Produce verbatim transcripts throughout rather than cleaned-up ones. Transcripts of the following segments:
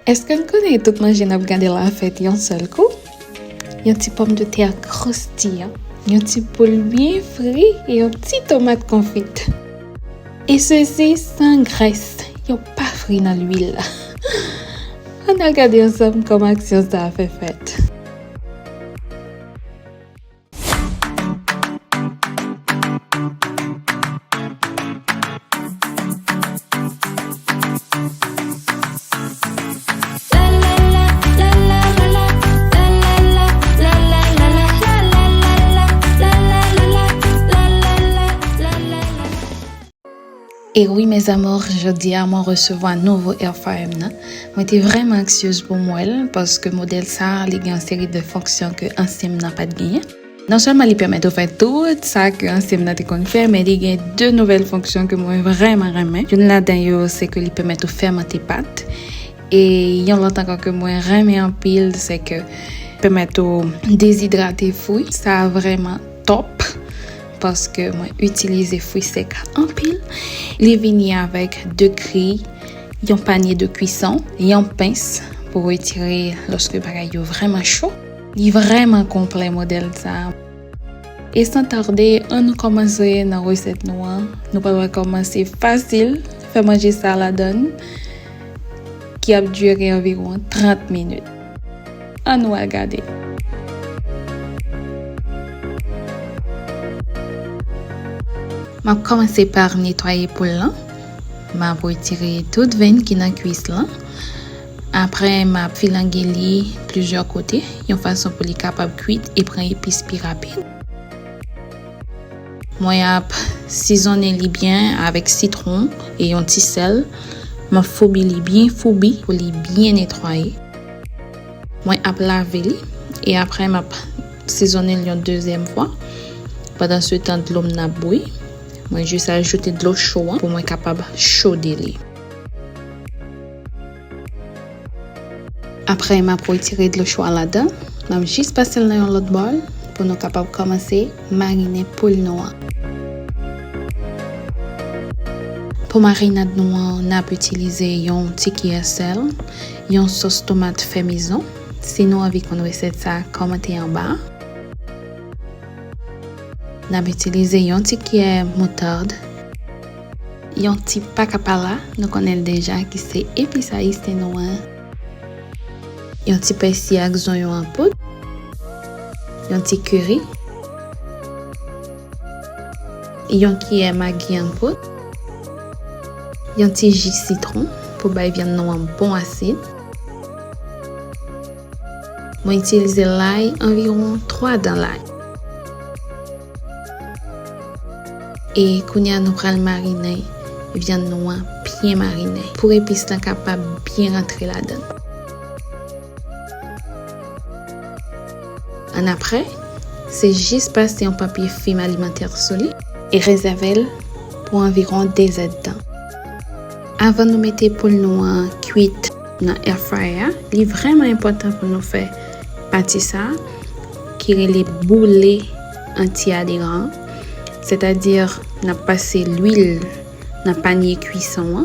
Èske n konnen tout manje n ap gade la fèt yon sèl kou? Yon ti pòmdetè kroustiyan, yon ti poul byen fri e yon ti tomat konfit. E sesi san grès, yo pa fri nan lwil la. Ann al gade ansanm kòman aksyon sa a fè fèt. E wi, mes amours, jodi a mwen resevwa nouvo air fryer m nan. Mwen te vrèman anksiyez pou m wè l, paske modèl sa a, li gen yon seri de fonksyon ke ansyen m nan pa t genyen. Non sèlman li pèmèt ou fè tout sa ke ansyen m nan te konn fè, men li gen de nouvèl fonksyon ke mwen vrèman renmen. Youn ladan yo, se ke li pèmèt ou fèmante pat. E yon lòt ankò ke mwen renmen anpil, se ke pèmèt ou dezidrate fwi. Sa vrèman top, paske mwen itilize fwi sèk anpil. Li vini avèk de kriy, yon panye de kwison, yon pens pou retire lòske bagay yo vrèman cho. Li vrèman konplè modèl sa a. E san tade, ann nou kòmanse nan resèt nou an. Nou pral kòmanse fasil, fè manje sa ladan l, ki ap dire anviwon trant minit. Ann nou al gade. M ap kòmanse pa netwaye poul lan. M ap retire tout venn ki nan kwis lan. Apre, m ap filange li plizyè kote, yon fason pou li kapab kwit e pran epis pi rapid. Mwen ap sizonnen li byen avèk sitwon e yon ti sèl. M ap foubi li byen foubi pou li byen netwaye. Mwen ap lave li e apre m ap sizonnen l yon dezyèm fwa. Pandan se tan, dlo m nan ap bouyi. Mwen jis ajoute dlo cho an pou mwen kapab chode li. Apre, m ap retire dlo cho a ladan. M ap jis pase l nan yon lòt bòl pou nou kapab kòmanse marinen poul nou an. Pou marinad nou an, n ap itilize yon ti kiyè sèl, yon sòs tomat fè mezon. Si nou anvi konn resèt sa, kòmante anba. N ap itilize yon ti kiyè moutad, yon ti pakapala, nou konnen l deja, ki se epis ayisyen nou an, yon ti pèsi ak zonyon an poud, yon ti kiri, yon kiyè magi an poud, yon ti ji sitwon pou bay vyann nou an bon asid. Mwen itilize lay, anviwon twa dan lay. E kounye a, nou pral marinen vyann nou an, byen marinen, pou epis lan kapab byen rantre ladan l. Annapre, se jis pase yon papye fim alimantè sou li e rezève l pou anviwon de zèdtan. Anvan nou mete poul nou an kwit nan air fryer a, li vrèman enpòtan pou nou fè pati sa a ki rele boule anti-aderan an. Sètadi, n ap pase lwil nan panye kwison an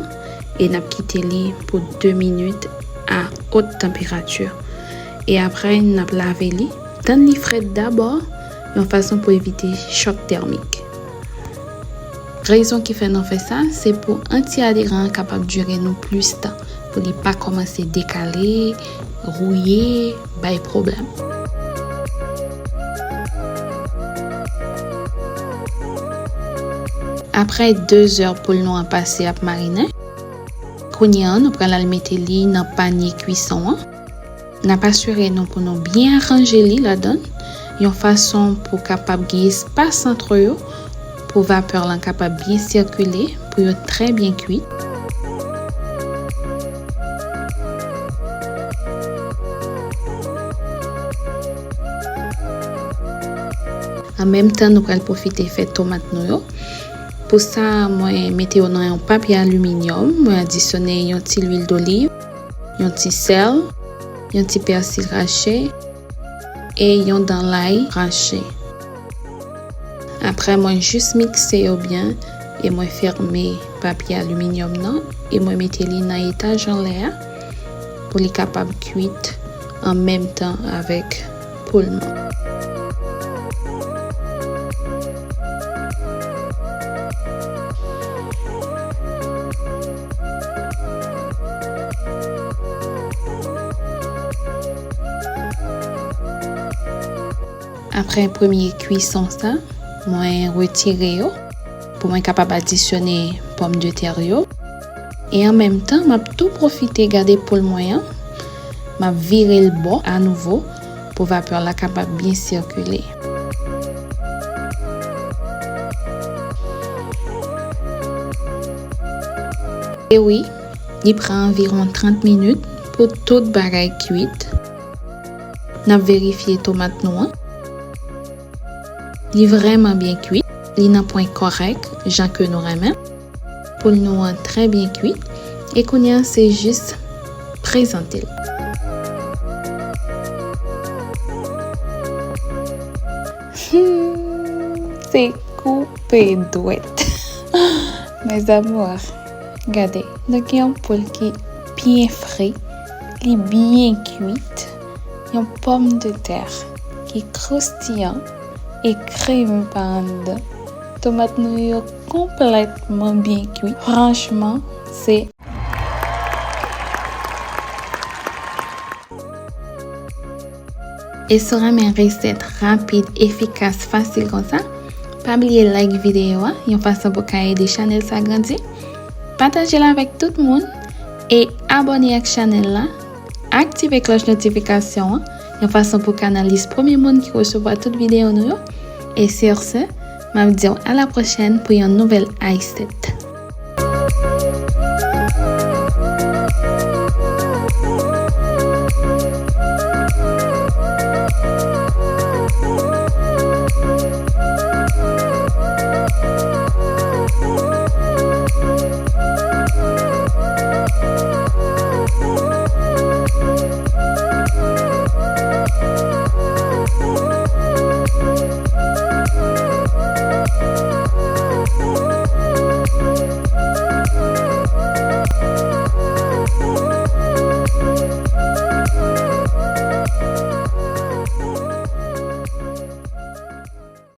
e n ap kite li pou de minit a wot tanperati. E apre, n ap lave li, tann li frèt dabò, yon fason pou evite chòk tèmik. Rezon ki fè nou fè sa, se pou anti-aderan an kapab dire nou plis tan, pou li pa kòmanse dekale, wouye, bay pwoblèm. Apre de zè poul nou an pase ap marinen, kounye a nou pral al mete li nan panye kwison an. N ap asire nou pou nou byen aranje li ladan l, yon fason pou kapab gen espas ant yo, pou vapè lan kapab byen sikile, pou yo trè byen kwit. An menm tan, nou pral pwofite fè tomat nou yo. Pou sa, mwen mete yo nan yon papye aliminyòm, mwen adisyone yon ti lwil doliv, yon ti sèl, yon ti pèsi rache e yon dan lay rache. Apre, mwen jis mikse yo byen e mwen fèmen papye aliminyòm nan e mwen mete li nan etaj anlè a. pou li kapab kwit an menm tan avèk poul mwen. Apre premye kwison sa, mwen retire yo pou mwen kapab adisyone pòmdetè yo. E an menm tan, m ap tou pwofite gade poul mwen an. M ap vire l bò anouvo pou vapè la kapab byen sikile. E wi, li pran anviwon trant minit pou tout bagay kwit. N ap verifye tomat nou an. Li vrèman byen kwit. Li nan pwen kòrèk, jan ke nou renmen. Poul nou an trè byen kwit. E kounye a, se jis prezante l. Hmm, se koupe dwèt. Mes amours, gade, nou gen yon poul ki byen fre, li byen kwit, yon pòmdetè ki kroustiyan e kreme pa anndan. Tomat nou yo konplètman byen kwi. Franchman, se E si w renmen resèt rapid, efikas, fasil konsa, pa bliye like videyo a, yon fason pou ka ede chanèl sa grandi. Pataje l avèk tout moun e abòne ak chanèl la. Aktive klòch notifikasyon an, yon fason pou ka nan lis premye moun ki resevwa tout videyo nou yo. E sur ce, m ap di w a la pwochèn pou yon nouvèl Aistet.